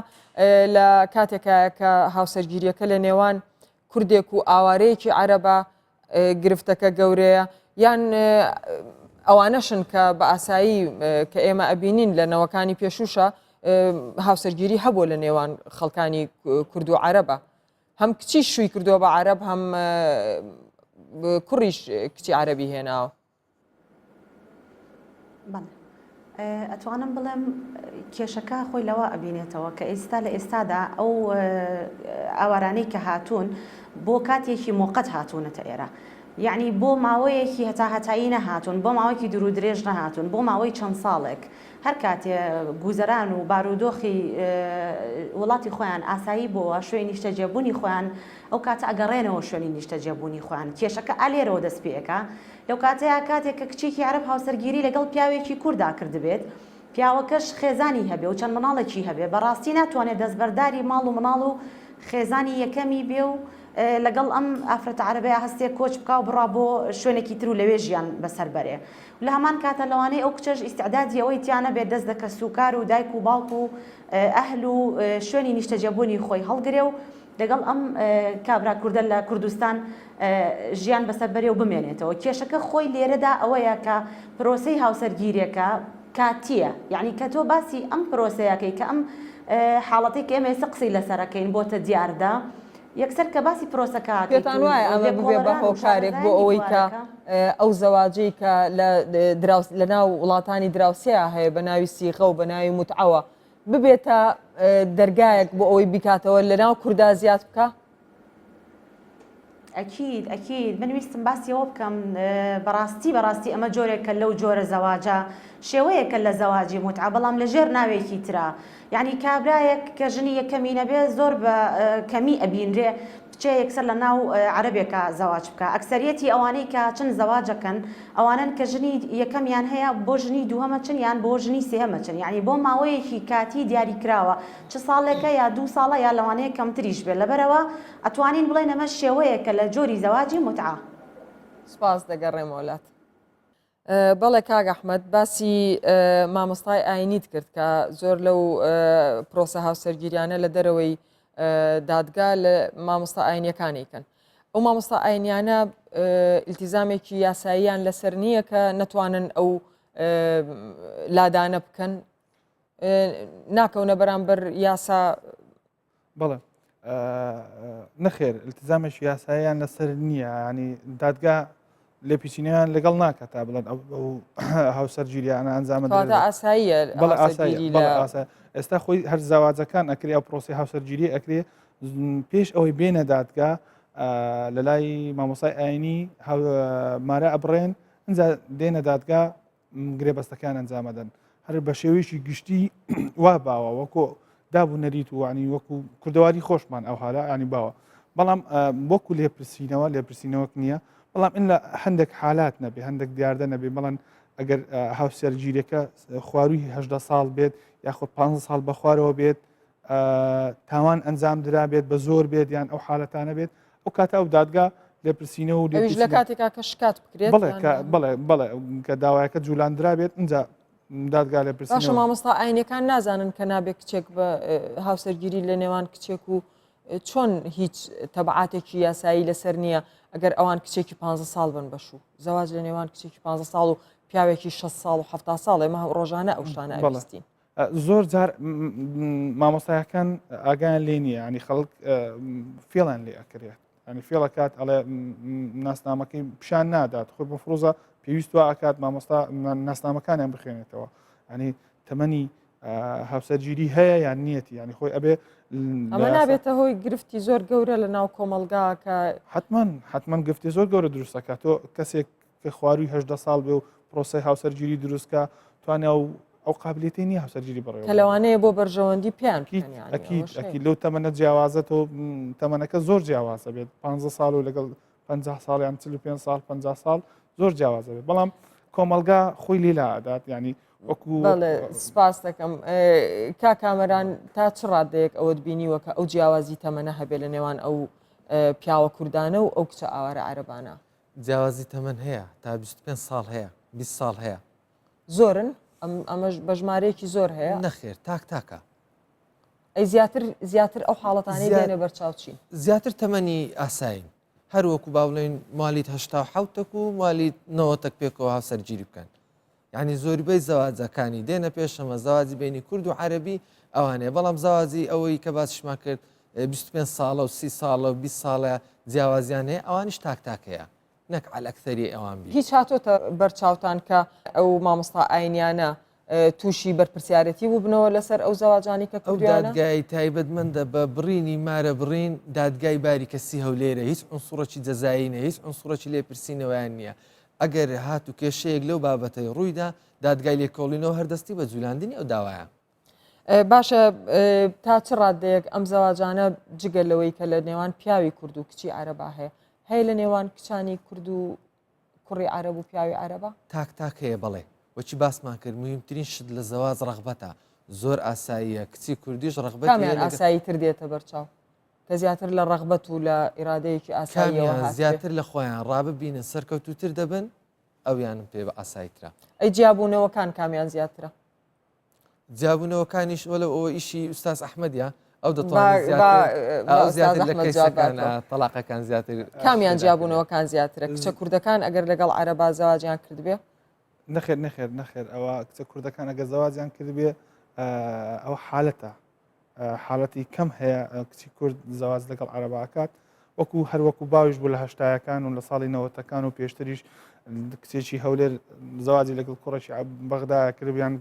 لە کاتێکایە کە هاوسەرگیریەکە لە نێوان کوردێک و ئاوارەیەکی عەرەبە گرفتەکە گەورەیە یان ئەوانەشن کە بە ئاسایی کە ئێمە ئەبینین لە نەوەکانی پێشوشە هاوسەرگیری هەبوو لە نێوان خەڵکانی کورد و عەرەبە هەم کچی شووی کردووە بە عەرەب هەم کوڕیش کچی عەرەبی هێناوە. بەڵێ ئەتوانم بڵێم کێشەکە خۆی لەوە ئەبینێتەوە کە ئێستا لە ئێستادا ئەو ئاوارانەی کە هاتوون بۆ کاتێکی مۆقەت هاتوونەتە ئێرە یعنی بۆ ماوەیەکی هەتا هەتایی نەهاتوون بۆ ماوەیەکی دوور و درێژ نەهاتوون بۆ ماوەی چەند ساڵێک هەر کاتێ گوزەران و بارودۆخی وڵاتی خۆیان ئاسایی بۆوە شوێنی نیشتەجێبوونی خۆیان ئەو کاتە ئەگەڕێنەوە شوێنی نیشتەجێبوونی خۆیان کێشەکە ئا لێرەوە دەست پێ ئەکا لەو کاتەیا کاتێک کە کچێکی عەرەب هاوسەرگیری لەگەڵ پیاوێکی کوردا کردبێت. پیاوەکەش خێزانی هەبێ و چەند مناڵێکی هەبێ بەڕاستی ناتوانێ دەستبەرداری ماڵ و مناڵ و خێزانی یەکەمی بێ و لەگەڵ ئەم ئافرەتە عەرەبەیا هەستێ کۆچ بکا و بڕا بۆ شوێنێکی تر و لەوێ ژیان بەسەر بەرێ لە هەمان کاتا لەوانەیە ئەو کچەش ئیستعدادی ئەوەی تیا نەبێ دەست لە کەسوکار و دایک و باوک و ئەهل و شوێنی نیشتەجێبوونی خۆی هەڵگرێ و لەگەڵ ئەم کابرا کوردە لە کوردستان ژیان بەسەر بەرێ و بمێنێتەوە. کێشەکە خۆی لێرەدا ئەوەیە کە پرۆسەی هاوسەرگیرێکە کاتییە. یەعنی کە تۆ باسی ئەم پرۆسەیەکەی کە ئەم حاڵەتەی کە ئێمە ئێستا قسەی لەسەر ئەکەین بۆتە دیاردە، یەکسەر کە باسی پرۆسەکە ئەکەیت پێتان و وایە ئەمە ببێ بە لێکۆڵەران و هۆکارێک بۆ شارەزایانی ئەوەی کە بوارەکە، ئەو زەواجەی کە لە دراوس لە ناو وڵاتانی دراوسێیا هەیە بە ناوی سیغە و بە ناوی موتعەوە ببێتە دەرگایەک بۆ ئەوەی بیکاتەوە لەناو کوردا زیاد بکا؟ ئەکید ئەکید من ویستم باسی ئەوە بکەم بەڕاستی بەڕاستی ئەمە جۆرێکە لەو جۆرە زەواجە شێوەیەکە لە زەواجی موتعە بەڵام لە ژێر ناوێکی ترا یعنی کابرایەک کە ژنی یەکەمی نەبێ زۆر بە کەمی ئەبینرێ بچێ یەکسەر لە ناو عەرەبێکا زەواج بکا ئەکسەریەتی ئەوانەی کە چن زەواجەکەن ئەوانەن کە ژنی یەکەمیان هەیە بۆ ژنی دووهەمە چن یان بۆ ژنی سێهەمە چن یانی بۆ ماوەیەکی کاتی دیاری کراوە چ ساڵێکە یا دوو ساڵە یا لەوانەیە کەمتریش بێت لەبەرئەوە ئەتوانین بڵێین ئەمە شێوەیەکە لە جۆری زەواجی موتعە. سوپاس دەگەڕێمەوە لات. بەڵێ کاک ئەحمەد باسی مامۆستای ئاینیت کرد کە زۆر لەو پرۆسە هاوسەرگیریانە لە دەرەوەی دادگا لە مامۆستا ئاینیەکانی کەن ئەو مامۆستا ئاینیانە ئیلتیزامێکی یاساییان لەسەر نییە کە نەتوانن ئەو لادانە بکەن ناکەونە بەرامبەر یاسا بەڵێ نەخێر التزامێکی یاساییان لەسەر نییە ینی دادگا لێپیچینیان لەگەڵ ناکات تا بڵێن ئەو هاوسەرگیریانە ئەنجامە ئاساییە ئێستا خۆی هەر زاواجەکان ئەکرێ ئەو پرۆسی هاوسەرگیری ئەکرێ پێش ئەوەی بێنە دادگا لە لای مامۆسای ئاینی مارە ئەبڕێن ئەجا دێنە دادگا گرێبەستەکان ئەنجامەدەن هەر بە شێوەیەکی گشتی وا باوە وەکۆ داب و نەریت و ینی وەکو کوردەواری خۆشمان ئەو حالە ینی باوە بەڵام وەکو لێپرسینەوە لێپرسینەوەک نییە بەڵام ئین لە هەندێک حالات نەبێ هەندێک دیاردە نەبێ بەڵام ئەگەر هاوسەرگیرەکە خواروی هەدە ساڵ بێت یاخود 15 ساڵ بەخوارەوە بێت تاوان ئەنجام درابێت بە زۆر بێت یان ئەو حالەتانە بێت ئەو کاتە ئەو دادگا لێپرسینەوە و لێپرسینەوە لە کاتێکا کە شکات بکرێت بڵێ کە بڵێ بڵێ کە داوایەکە جولاندرابێت اینجا دادگا لێپرسینەوە باشە مامۆستا ئاینەکان نازانن کە نابێت کچێک بە هاوسەرگیری لە نێوان کچێک و چۆن هیچ تەبعاتێکی یاسایی لەسەر نییە ئەگەر ئەوان کچێکی 15 ساڵ بن بەشوو زەواج لە نێوان کچێکی 15 ساڵ و پیاوێکی 6 ساڵ و 70 ساڵ ئێمە ڕۆژانە ئەو شتانە ئەبیستین زۆر جار مامۆستایەکان ئاگایان لێ نییە ینی خەڵک فێڵیان لێ ئەکرێت ینی فێڵەکات ئەڵێ ناسنامەکەی پیشان نادات خۆی بە فڕۆزە پێویست وا ئەکات مامۆستا ناسنامەکانیان بخوێنێتەوە ینی تەمەنی هاوسەرگیری هەیە یان نیەتی ینی خۆی ئەبێ ئەمە نابێتە هۆی گرفتی زۆر گەورە لە ناو کۆمەلگا کە حتمما حتمما گرفتی زۆر گەورە دروستەکات تۆ کەسێک کە خواروی 18 ساڵ بێ و پرۆسی هاوسەرگیری دروستکە توانێ و ئەو قابلیەتی نییە هاوسەرگیری بەڕێوە کە لەوانەیە بۆ بەرژەوەندی پێیان ئەکید ئەکید لەو تەمەنە جیاوازە تۆ تەمەنەکە زۆر جیاوازە بێت 15 ساڵ و لەگەڵ 50 ساڵ یان 45 ساڵ 50 ساڵ زۆر جیاوازە بێت بەڵام کۆمەلگا خۆی لیلا ئەدات ینی وەکو سپاس دەکەم کا کامەران تا چ ڕادەیەک ئەوەت بینیوە کە ئەو جیاوازی تەمەنە هەبێ لە نێوان ئەو پیاوە کوردانە و ئەو کچە ئاوارە عەرەبانە جیاوازی تەمەن هەیە تا 25 ساڵ هەیە 20 ساڵ هەیە زۆرن ئەمەش بە ژمارەیەکی زۆر هەیە نەخێر تاک تاکە ئەی زیاتر زیاتر ئەو حاڵەتانەی دێنە بەرچاو چین زیاتر تەمەنی ئاسایین هەر وەکو با بڵێین موالید هەشتا و حەوتەک و موالید نەوەتەک پێکەوە هاوسەرگیری بکەن یعنی زۆربەی زەواجەکانی دێنە پێشەمە زەواجی بینی کورد و عەربی ئەوانەیە بەڵام زەواجی ئەوەی کە باسیشمان کرد 25 ساڵە و 30 ساڵە و 20 ساڵە جیاوازیان هەیە ئەوانیش تاک تاک هەیە نەک عەلەکسەری ئەوان بی. هیچ هاتۆتە بەر چاوتان کە ئەو مامۆستا ئاینیانە تووشی بەرپرسیارێتی بووبنەوە لەسەر ئەو زەواجانەی کە ئەو کردویانە؟ دادگای تایبەتمەندە بە بڕینی مارە بڕین دادگای باری کەسی هەولێرە هیچ عنسوڕەکی جەزایی نیە هیچ عنسوڕەکی لێپرسینەوەیان نیە ئەگەر هاتوو کێشەیەک لەو بابەتەی ڕوویدا دادگای لێکۆڵینەوە هەر دەستی بە جولاندنی ئەو داوایە. باشە تا چ ڕاددەیەک ئەم زەواجانە جگە لەوەی کە لە نێوان پیاوی کورد و کچی عەرەبا هەیە هەیە لە نێوان کچانی کورد و کوڕی عەرەب و پیاوی عەرەبا؟ تاک تاک هەیە بەڵێ. وەکی باسمان کرد مهمترین شت لە زەواج ڕەغبەتە زۆر ئاساییە کچی کوردیش ڕەغبەتی کامیان ئاسایی تر دێتە بەرچاو کە زیاتر لە ڕەغبەت و لە ئیرادەیەکی ئاساییەوە کامیان زیاتر لە خۆیان ڕاببینن سەرکەوتووتر دەبن ئەویانم پێ بە ئاساییترە. ئەی جیابوونەوەکان کامیان زیاترە؟ جیابوونەوەکانیش وەلەو ئەوە ئیشی ئوستاز ئەحمەدە ئەو دەتوانێت زیاتر زیاتر لە کەیسەکان تەلاقەکان زیاتر کامیان جیابوونەوەکان زیاترە کچە کوردەکان ئەگەر لەگەڵ عەرەبا زەواجیان کردبێ؟ نەخێر نەخێر نەخێر ئەوە کچە کوردەکان ئەگەر زەواجیان کردبێ ئەوە حالەتە حالەتی کەم هەیە کچی کورد زەواج لەگەڵ عەرەبا ئەکات وەکو هەر وەکو باویش بوو لە هەشتایەکان و لە ساڵی نەوەتەکان و پێشتریش کچێکی هەولێر زەواجی لەگەڵ کوڕێکی بەغدا کردیان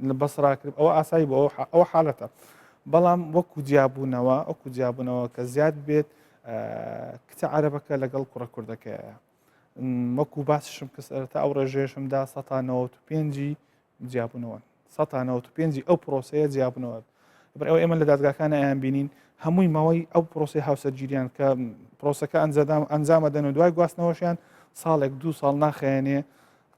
لە بەسرا کرد ئەوە ئاسایی بۆ ئەوە حالەتە بەڵام وەکو جیابوونەوە ئەوکو جیابوونەوە کە زیاد بێت کچە عەرەبەکە لەگەڵ کوڕە کوردەکەیە وەکو باسشم کە سەرەتا ئەو ڕێژەیەشم دا 95 جیابوونەوەن سەتا 95 ئەو پرۆسەیە جیابوونەوە بەر ئەوە ئێمە لە دادگاکان ئەیان بینین هەمووی ماوەی ئەو پرۆسی هاوسەرگیریان کە پرۆسەکە ئەنجادام ئەنجامە دەن و دوای گواستنەوەشیان ساڵێک دوو ساڵ ناخێنێ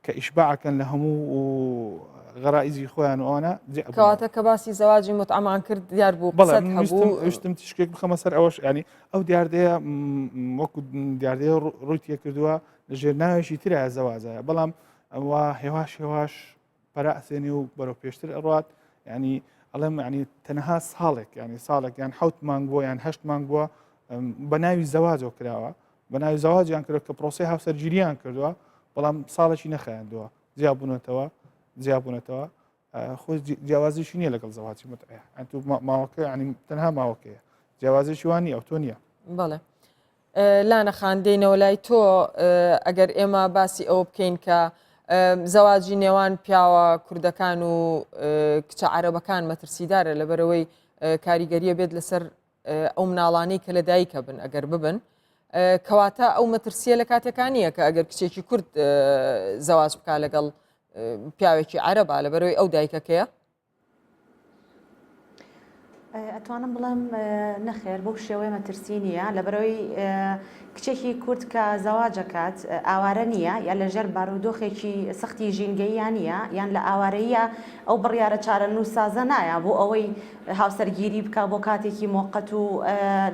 کە ئیشباعکەن لە هەموو غەرائزی خۆیان و ئەوانە کەواتە کە باسی زەواجی متعەمان کرد دیار بوو بەڵێ ویستم تیشکێک بخەمە سەر ئەوەش ینی ئەو دیاردەیە وەکو دیاردەیە ڕووی تێکردووە لە ژێر ناوێکی ترە زەواجە بەڵام ئەوە هێواش هێواش پەرە ئەسێنێ و بەرەو پێشتر ئەڕات ینی ئەڵێم ینی تەنها ساڵێک ینی ساڵێک یان حوت مانگ بووە یان هەشت مانگ بووە بە ناوی زەواجەوە کراوە بە ناوی زەواجیان کرد کە پرۆسی هاوسەرگیریان کردووە بەڵام ساڵێکی نەخایاندووە جیابوونەتەوە جیابوونەتەوە خۆ جیاوازیشی نییە لەگەڵ زەواجی متعە ئەنتو ماوەکە ینی تەنها ماوەکەیە جیاوازیشی وان نیە ئەو تۆ نییە بەڵێ لانە خان دێینەوە لای تۆ ئەگەر ئێمە باسی ئەوە بکەین کە زەواجی نێوان پیاوە کوردەکان و کچە عەرەبەکان مەترسیدارە لەبەرەوەی کاریگەریە بێت لەسەر ئەو مناڵانەی کە لە دایکە بن ئەگەر ببن کەواتە ئەو مەترسیە لە کاتەکانیە کە ئەگەر کچێکی کورد زەواج بک لەگەڵ پیاوێکی عەرەبا لەبەرەوەی ئەو دایکەکەیە ئەتوانم بڵێم نەخێر بەو شێوەیە مەترسی نییە لەبەرەوەی کچێکی کورد کە زەواجەکات ئاوارە نییە یا لەژێر بارودۆخێکی سەختی ژینگەییان نییە یان لە ئاوارەیە ئەو بڕیارە چارەنووسسازە نایە بۆ ئەوەی هاوسەرگیری بکا بۆ کاتێکی مۆقەت و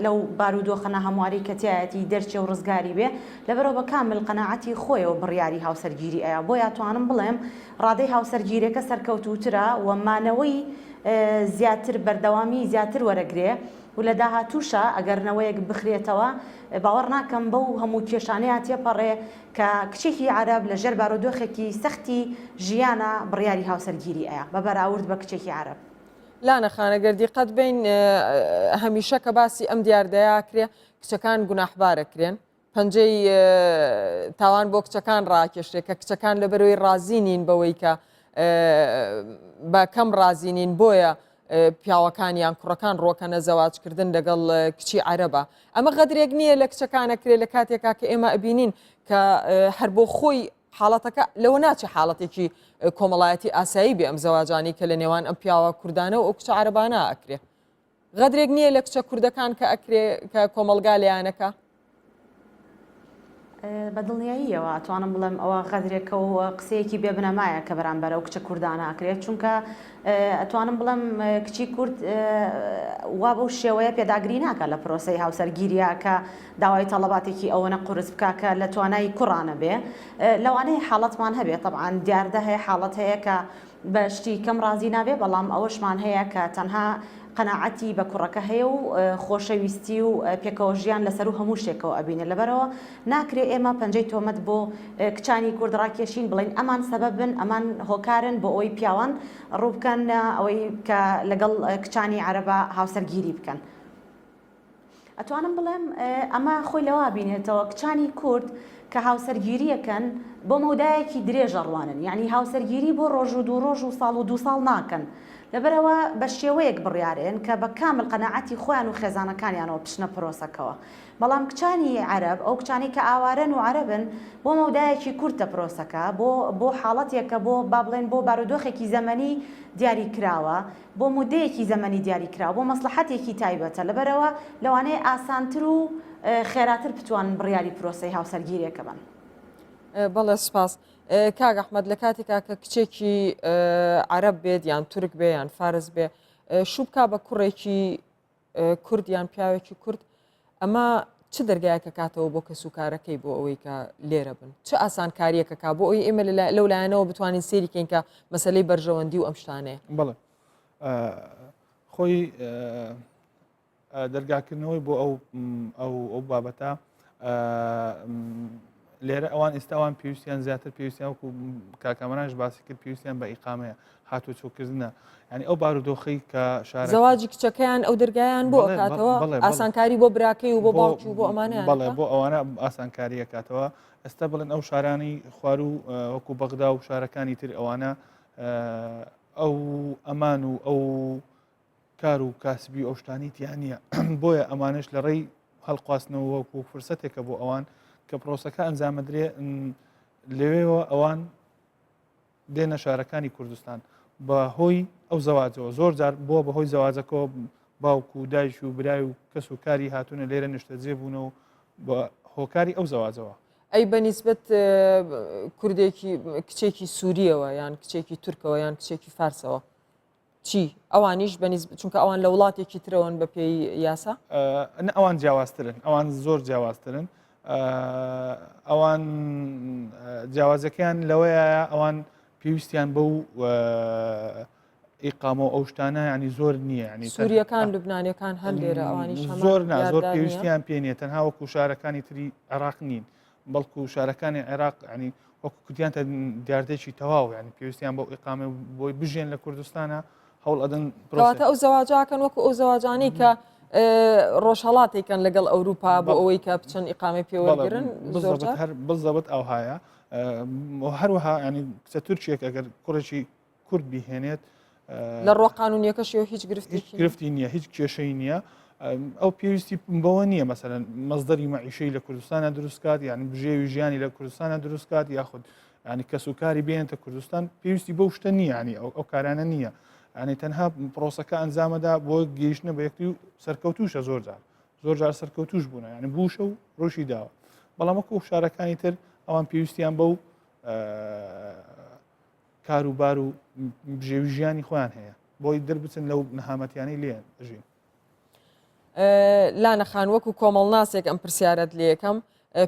لەو بارودۆخە ناهەموارەی کە تیایەتی دەرچێ و ڕزگاری بێ لەبەرەوە بە کامل قەناعەتی خۆیەوە بڕیاری هاوسەرگیری ئەیا بۆیە توانم بڵێم ڕادەی هاوسەرگیرێکە سەرکەوتووترە و مانەوەی زیاتر بەردەوامی زیاتر وەرەگرێ و لە داهاتووشا ئەگەر نەوەیەک بخرێتەوە باوەڕ ناکەم بەو هەموو کێشانەیا تێپەڕێ کە کچێکی عەرەب لە ژێر بارودۆخێکی سەختی ژیانا بڕیاری هاوسەرگیری ئەیا بە بەراورد بە کچێکی عەرەب. لانە خان ئەگەر دیقەت بەین هەمیشە کە باسی ئەم دیاردەیە ئەکرێ کچەکان گوناحبارەکرێن پەنجەی تاوان بۆ کچەکان ڕاکێشرێت کە کچەکان لەبەرەوەی ڕازی نین بەوەی کە بە کەم ڕازی نین بۆیە پیاوەکان یان کوڕەکان ڕۆکەنە زەواجکردن لەگەڵ کچی عەرەبە ئەمە غەدرێک نییە لە کچەکانەکرێت لە کاتێکا کە ئێمە ئەبینین کە هەر بۆ خۆی حاڵەتەکە لەوە ناچێ حاڵەتێکی کۆمەڵایەتی ئاسایی بێ ئەم زەواجانی کە لە نێوان ئەم پیاوە کوردانە و ئەو کچە عەرەبانە ئەکرێ غەدرێک نییە لە کچە کوردەکان کە ئەکرێ کە کۆمەڵگا لێیانەکا؟ بە دڵنیاییەوە ئەتوانم بڵێم ئەوە غەدرێکە و قسەیەکی بێ بنەمایە کە بەرامبەر ئەو کچە کوردانە ئەکرێت چونکە ئەتوانم بڵێم کچی کورد وا بەو شێوەیە پێداگری ناکات لە پرۆسەی هاوسەرگیریە کە داوای تەڵەباتێکی ئەوەنە قورس بکا کە لە توانای کوڕانە بێ لەوانەیە حاڵەتمان هەبێ تەبعەن دیاردە هەیە حاڵەت هەیە کە بە شتی کەم ڕازی نابێ بەڵام ئەوەشمان هەیە کە تەنها قەناعەتی بە کوڕەکە هەیە و خۆشەویستی و پێکەوە ژیان لەسەروو هەموو شتێکەوە ئەبینێ لەبەرئەوە ناکرێ ئێمە پەنجەی تۆمەت بۆ کچانی کورد ڕاکێشین بڵێین ئەمان سەبەبن ئەمان هۆکارن بۆ ئەوەی پیاوان ڕووبکەن ئەوەی کە لەگەڵ کچانی عەرەبا هاوسەرگیری بکەن. ئەتوانم بڵێم ئەمە خۆی لەوە بینێتەوە کچانی کورد کە هاوسەرگیریەکەن بۆ مەودایەکی درێژ ئەڕوانن یعنی هاوسەرگیری بۆ ڕۆژ و دوو ڕۆژ و ساڵ و دوو ساڵ ناکەن لەبەرئەوە بە شێوەیەک بڕیارێن کە بە کامل قەناعەتی خۆیان و خێزانەکانیانەوە بچنە پرۆسەکەوە بەڵام کچانی عەرەب ئەو کچانەی کە ئاوارەن و عەرەبن بۆ مەودایەکی کورتە پرۆسەکە بۆ بۆ حاڵەتێکە بۆ با بڵێن بۆ بارودۆخێکی زەمەنی دیاری کراوە بۆ مودەیەکی زەمەنی دیاریکراو، بۆ مەسڵەحەتێکی تایبەتە، لەبەرئەوە لەوانەیە ئاسانتر و خێراتر بتوانن بڕیاری پرۆسەی هاوسەرگیرێکە بەن. بەڵێ سپاس. کاک ئەحمەد لە کاتێکا کە کچێکی عەرەب بێت یان تورک بێ یان فارس بێ شوو بکا بە کوڕێکی کورد یان پیاوێکی کورد ئەمە چ دەرگایەکە کاتەوە بۆ کەسوکارەکەی بۆ ئەوەی کە لێرە بن چ ئاسانکاریەکە کا بۆ ئەوی ئێمە لەو لایەنەوە بتوانین سێری کەین کە مەسلەی بەرژەوەندی و ئەم شتانەیە بەڵێ خۆی دەرگاکردنەوەی بۆ ئەو ئەو ئەو بابەتە لێرە ئەوان ئێستا ئەوان پێویستیان زیاتر پێویستیان وەکو کاکامەرانش باسی کرد پێویستیان بە ئیقامەیە هاتوچۆکردنە ینی ئەو بارودۆخی کە شار زەواجی کچەکەیان ئەو دەرگایان بۆ ئەکاتەوە ئاسانکاری بۆ براکەی و بۆ باوکی و بۆ ئەمانە بەڵێ بۆ ئەوانە ئاسانکاری ئەکاتەوە ئێستا بڵێن ئەو شارانی خوارو وەکو بەغدا و شارەکانی تر ئەوانە ئەو ئەمان و ئەو کار و کاسبی و ئەو شتانەی تیا نییە بۆیە ئەمانەش لە ڕێی هەڵقواستنەوە وەکو فرسەتێکە بۆ ئەوان کە پرۆسەکە ئەنجامەدرێ لەوێوە ئەوان دێنە شارەکانی کوردستان بە هۆی ئەو زەواجەوە زۆر جار بۆ بەهۆی زەواجەکەەوە باوک و دایک و برای و کەس و کاری هاتوونە لێرە نیشتەجێ بوون و بە هۆکاری ئەو زەواجەوە. ئەی بە نیسبەت کوردێکی کچێکی سووریەوە یان کچێکی تورکەوە یان کچێکی فارسەوە چی؟ ئەوانیش بە نیسبەت چونکە ئەوان لە وڵاتێکی ترەوەن بە پێی یاسا؟ نە ئەوان جیاوازترن ئەوان زۆر جیاوازترن ئەوان جیاوازەکەیان لەوەیە ئەوان پێویستیان بەو ئیقامە و ئەو شتانە ینی زۆر نییە ینی سووریەکان لوبنانەکان هەر لێرە ئەوانیش زۆر نا زۆر پێویستیان پێ نییە تەنها وەکو شارەکانی تری عێراق نین بەڵکو شارەکانی عێراق ینی وەکو کوتیان دیاردێکی تەواو ینی پێویستیان بۆ ئیقامە بۆی بژێن لە کوردستانە هەوڵ ئەدەن پرۆسە ئەو زەواجاکەن وەکو ئەو زەواجانەی کە ڕۆژهەڵاتێکن لەگەڵ ئەوروپا بۆ ئەوەی کە بچن ئیقامەی پێوەگرن هەر بزەبت ئەوهایە هەروەها ینی کچە تورکێک ئەگەر کوڕێکی کورد بیهێنێت لە ڕوە قانونیەکەشیەوە هیچ گرفتی گرفتی نییە هیچ کێشەی نییە ئەو پێویستی بەوە نییە مەسەرەن مەزدەری مەعیشەی لە کوردستانە دروستکات یعنی بژێوی ژیانی لە کوردستانە دروستکات یاخود ینی کەس و کاری بێنتە کوردستان پێویستی بەو شتە نییە ینی ئەو ئەو کارانە نییە ینی تەنها پرۆسەکە ئەنجامەدا بۆ گەیشتنە بە یەکتی و سەرکەوتوشە زۆر جار زۆر جار سەرکەوتوش بوونە ینی بووشە و ڕۆشی داوە بەڵام وەکو شارەکانی تر ئەوان پێویستیان بەو کار و بار و بژێوی ژیانی خۆیان هەیە بۆی دەربچن لەو نەهامەتیانەی لێ ئەژین. لانە خان وەکو کۆمەڵناسێک ئەم پرسیارەت لێکەم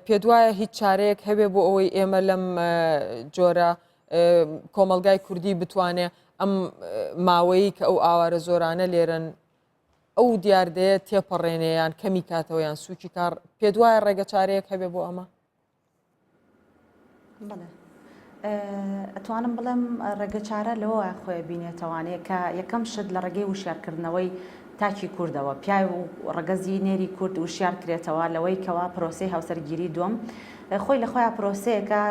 پێدوایە هیچ چارەیەک هەبێ بۆ ئەوەی ئێمە لەم جۆرە کۆمەلگای کوردی بتوانێ ئەم ماوەیە کە ئەو ئاوارە زۆرانە لێرن ئەو دیاردەیە تێپەڕێنێ یان کەمی کاتەوە یان سوکی کار پێدوایە ڕێگە چارەیەک هەبێ بۆ ئەمە؟ بەڵێ ئەتوانم بڵێم ڕێگەچارە لەوە خۆی بینێتەوانێ کە یەکەم شت لە ڕێگەی وشیارکردنەوەی تاکی کوردەوە پیاو و ڕەگەزی نێری کورد وشیار کرێتەوە لەوەی کەوا پرۆسەی هاوسەرگیری دووەم خۆی لە خۆیان پرۆسەیەکە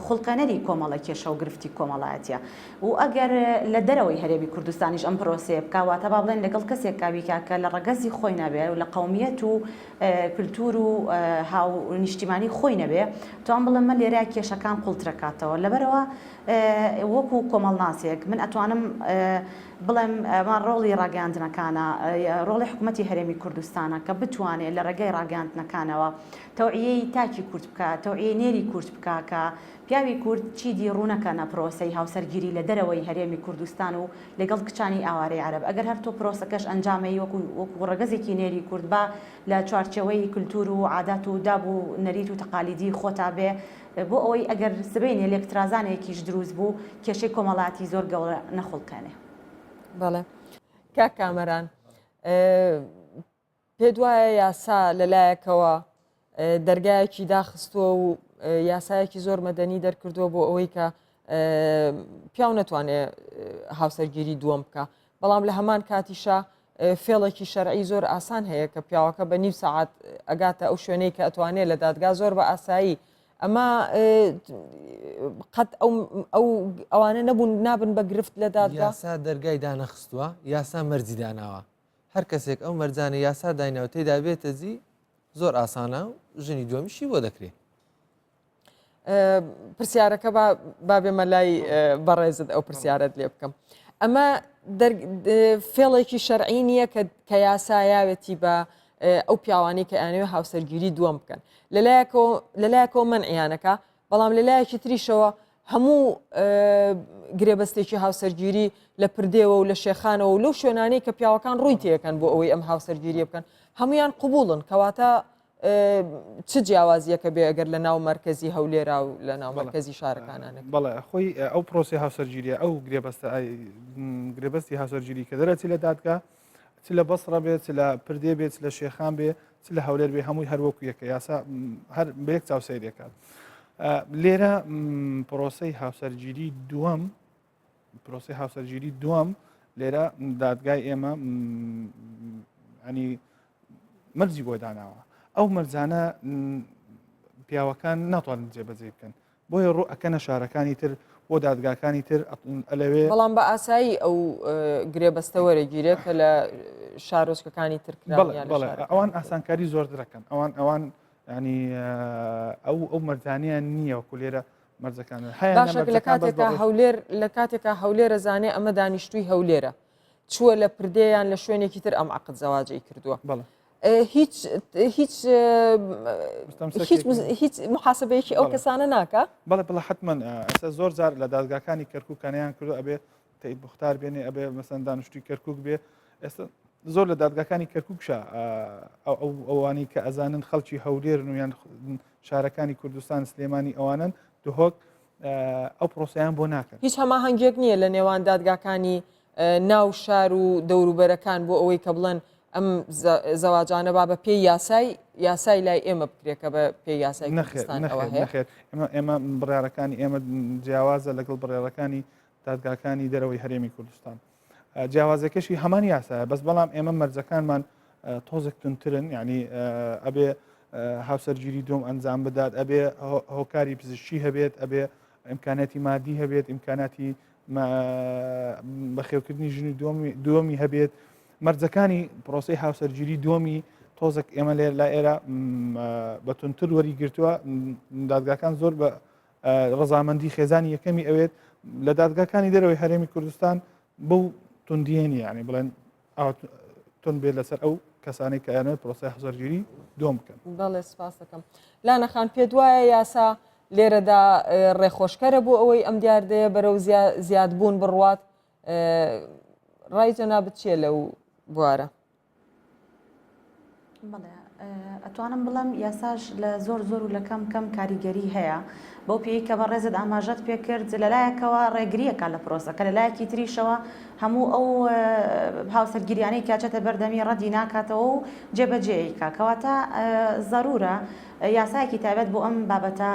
خوڵقێنەری کۆمەڵە کێشە و گرفتی کۆمەڵایەتیە و ئەگەر لە دەرەوەی هەرێمی کوردستانیش ئەم پرۆسەیە بکا واتە با بڵێن لەگەڵ کەسێک کاویکا کە لە ڕەگەزی خۆی نەبێ و لە قەومیەت و کلتور و هاو نیشتیمانی خۆی نەبێ توان بڵێم مە لێرە کێشەکان قوڵترەکاتەوە لەبەرئەوە وەکو کۆمەڵناسێک من ئەتوانم بڵێم ئەمە ڕۆڵی ڕاگەیاندنەکانە ڕۆڵی حکوومەتی هەرێمی کوردستانە کە بتوانێت لە ڕێگەی ڕاگەیاندنەکانەوە تەوعیەی تاکی کورد بکە تەوعیەی نێری کورد بکە کە پیاوی کورد چیدی ڕوونەکەنە پرۆسەی هاوسەرگیری لە دەرەوەی هەرێمی کوردستان و لەگەڵ کچانی ئاوارەی عەرەب ئەگەر هەر تۆ پرۆسەکەش ئەنجامەی وەکو وەکو ڕەگەزێکی نێری کورد با لە چوارچێوەی کلتور و عادات و داب و نەریت و تەقالیدی خۆتا بێ بۆ ئەوەی ئەگەر سبەینێ لێکترازانێکیش دروست بوو کێشەی کۆمەڵاتی زۆر گەورە نەخوڵقێنێ. بەڵێ کاک کامەران پێت وایە یاسا لەلایەکەوە دەرگایەکی داخستووە و یاسایەکی زۆر مەدەنی دەرکردووە بۆ ئەوەی کە پیاو نەتوانێت هاوسەرگیری دووەم بکە بەڵام لە هەمان کاتیشا فێڵێکی شەرعی زۆر ئاسان هەیە کە پیاوەکە بە نیو سەعات ئەگاتە ئەو شوێنەی کە ئەتوانێت لە دادگا زۆر بە ئاسایی ئەمە قەت ئەو ئەوانە نەبوون نابن بە گرفت لە دادگا یاسا دەرگای دانەخستووە یاسا مەرجی داناوە هەر کەسێک ئەو مەرجانەی یاسا دایناوە تێدا بێتە جی زۆر ئاسانە و ژنی دووەمیشی بۆ دەکرێ. پرسیارەکە با بێمە لای بەڕێزت ئەو پرسیارەت لێ بکەم. ئەمە فێڵێکی شەرعی نییە کە یاسایاوێتی بە ئەو پیاوانی کە ئەیانەوێ هاوسەرگیری دووەم بکەن لەلایەکەوە لەلایەکەوە مەنعیانەکە. بەڵام لە لایەکی تریشەوە هەموو گرێبەستێکی هاوسەرگیری لە پردێوە و لە شێخانەوە و لەو شوێنانەی کە پیاوەکان ڕووی تێکەن بۆ ئەوەی ئەم هاوسەرگیریە بکەن هەمویان قوبوڵن کەواتە چ جیاوازیەکە بێ ئەگەر لە ناو مەرکەزی هەولێرا و لە ناو مەرکەزی شارەکانانە بەڵێ خۆی ئەو پرۆسی هاوسەرگیریە ئەو گرێبەستە گرێبەستی هاوسەرگیری کە دەرەچی لە دادگا چ لە بەسڕە بێت چ لە پردێ بێت چ لە شێخان بێ چ لە هەولێر بێ هەمووی هەر وەکو یەکە یاسا هەر بە یەک چاو سەیرێکات لێرە پرۆسەی هاوسەرگیری دووەم پرۆسی هاوسەرگیری دووەم لێرە دادگای ئێمە ینی مەرجی بۆ داناوە ئەو مەرجانە پیاوەکان ناتوانن جێبەجێ بکەن بۆیە ڕوو ئەکەنە شارەکانی تر بۆ دادگاکانی تر ئەلەوێ. بەڵام بە ئاسایی ئەو گرێبەستە وەرەگیرێ کە لە شارۆچکەکانی تر کراون یان لە بەڵێ شارەکانی ئەوان تر. ئاسانکاری زۆرتر ئەکەن ئەوان ئەوان ینی ئەو ئەو مەرجانیان نییە وەکو لێرە مەرجەکان هەیانە باشە لە مەرجەکان بەس کاتێکا بە ڕۆژ هەولێر لە کاتێکا هەولێرە زانێ ئەمە دانیشتووی هەولێرە چووە لە پردێ یان لە شوێنێکی تر ئەم عەقد زەواجەی کردووە بەڵێ هیچ هیچ هیچ هیچ محاسبەیەکی ئەو کەسانە ناکە بەڵێ بڵە حتمما ئەسە زۆر جار لە دادگاکانی کەرکوکانیان کردو ئەبێ تەید بختار بێنێ ئەبێ مەسەن دانیشتوی کەرکک بێ ئێستا زۆر لە دادگاکانی کەرککشە ئەو ئەوانەی کە ئەزانن خەڵکی هەولێرن و یان شارەکانی کوردستان سلێمانی ئەوانن دهۆک ئەو پرۆسیان بۆ ناکەن هیچ هەماهەنگیەک نییە لە نێوان دادگاکانی ناو شار و دەوروبەرەکان بۆ ئەوەی کە بڵێن ئەم زەواجانە با بە پێی یاسای یاسای لای ئێمە بکرێت کە بە پێی یاسای کوردستان ئەوە هەیە. نەخێر ئێمە ئێمە بڕیارەکانی ئێمە جیاوازە لەگەڵ بڕیارەکانی دادگاکانی دەرەوەی هەرێمی کوردستان جیاوازەکەشی هەمان یاسایە بەس بەڵام ئێمە مەرجەکانمان تۆزێک تونترن یعنی ئەبێ هاوسەرگیری دوم ئەنجام بدات ئەبێ هۆکاری پزیشکی هەبێت ئەبێ ئیمکاناتی مادی هەبێت ئیمکاناتی بەخێوکردنی ژنی دووەمی هەبێت مەرجەکانی پرۆسی هاوسەرگیری دووەمی تۆزێک ئێمە لێر لا ئێرە بە تونتر وەری گرتووە دادگاکان زۆر بە ڕەزامەندی خێزانی یەکەمی ئەوێت لە دادگاکانی دەرەوەی هەرێمی کوردستان بەو توندیە نییە ینی بڵێن تون بێت لەسەر ئەو کەسانەی کە ئەیانەوێت پرۆسەی هاوسەرگیری دووەم بکەن. بەڵێ سپاس دەکەم. لانە خان پێت وایە یاسا لێرەدا ڕێخۆشکەرە بۆ ئەوەی ئەم دیاردەیە بەرەو زیادبوون بڕوات ڕای جەنابت چییە لەو بوارە؟ بەڵێ ئەتوانم بڵێم یاساش لە زۆر زۆر و لە کەم کەم کاریگەری هەیە بەو پێی کە بەڕێزت ئاماژەت پێکرد لەلایەکەوە ڕێگریەکە لە پرۆسەکە لەلایەکی تریشەوە هەموو ئەو هاوسەرگیریانەی کە ئەچێتە بەردەمی ڕەدی ناکاتەوە و جێبەجێی کا کەواتە زەرورە یاسایەکی تایبەت بۆ ئەم بابەتە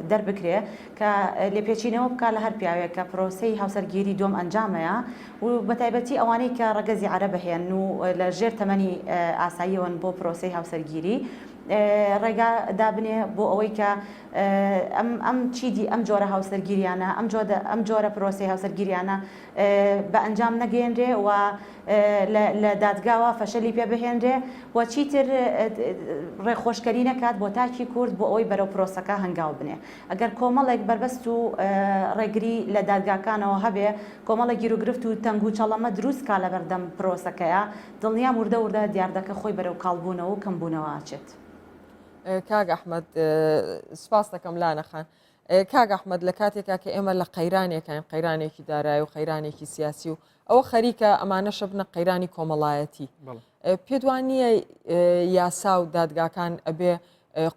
دەربکرێ کە لێپێچینەوە بکا لە هەر پیاوێک کە پرۆسەی هاوسەرگیری دووەم ئەنجامەیە و بەتایبەتی ئەوانەی کە ڕەگەزی عەرەبە هەیەن و لە ژێر تەمەنی ئاساییەوەن بۆ پرۆسەی هاوسەرگیری ڕێگا دابنێ بۆ ئەوەی کە ئەم ئەم چیدی ئەم جۆرە هاوسەرگیریانە ئەم جۆدە ئەم جۆرە پرۆسەی هاوسەرگیریانە بە ئەنجام نەگەیەنرێ و لە دادگاوە فەشەلی پێ بهێنرێ و چیتر ڕێخۆشکەری نەکات بۆ تاکی کورد بۆ ئەوەی بەرەو پرۆسەکە هەنگاو بنێ. ئەگەر کۆمەڵێک بەربەست و ڕێگری لە دادگاکانەوە هەبێ، کۆمەڵێک گیروگرفت و تەنگوچەڵەمە دروست کا لەبەردەم پرۆسەکەیا، دڵنیام وردە وردە دیاردەکە خۆی بەرەو کاڵبوونەوە و کەمبوونەوە ئەچێت. کاک ئەحمەد سپاس دەکەم لانە خان. کاک ئەحمەد لە کاتێکا کە ئێمە لە قەیرانێکین قەیرانێکی دارایی و قەیرانێکی سیاسی و ئەوە خەریکە ئەمانە شەبنە قەیرانی کۆمەڵایەتی پێت وان نییە یاسا و دادگاکان ئەبێ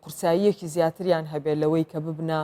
قورساییەکی زیاتریان هەبێت لەوەی کە ببنە.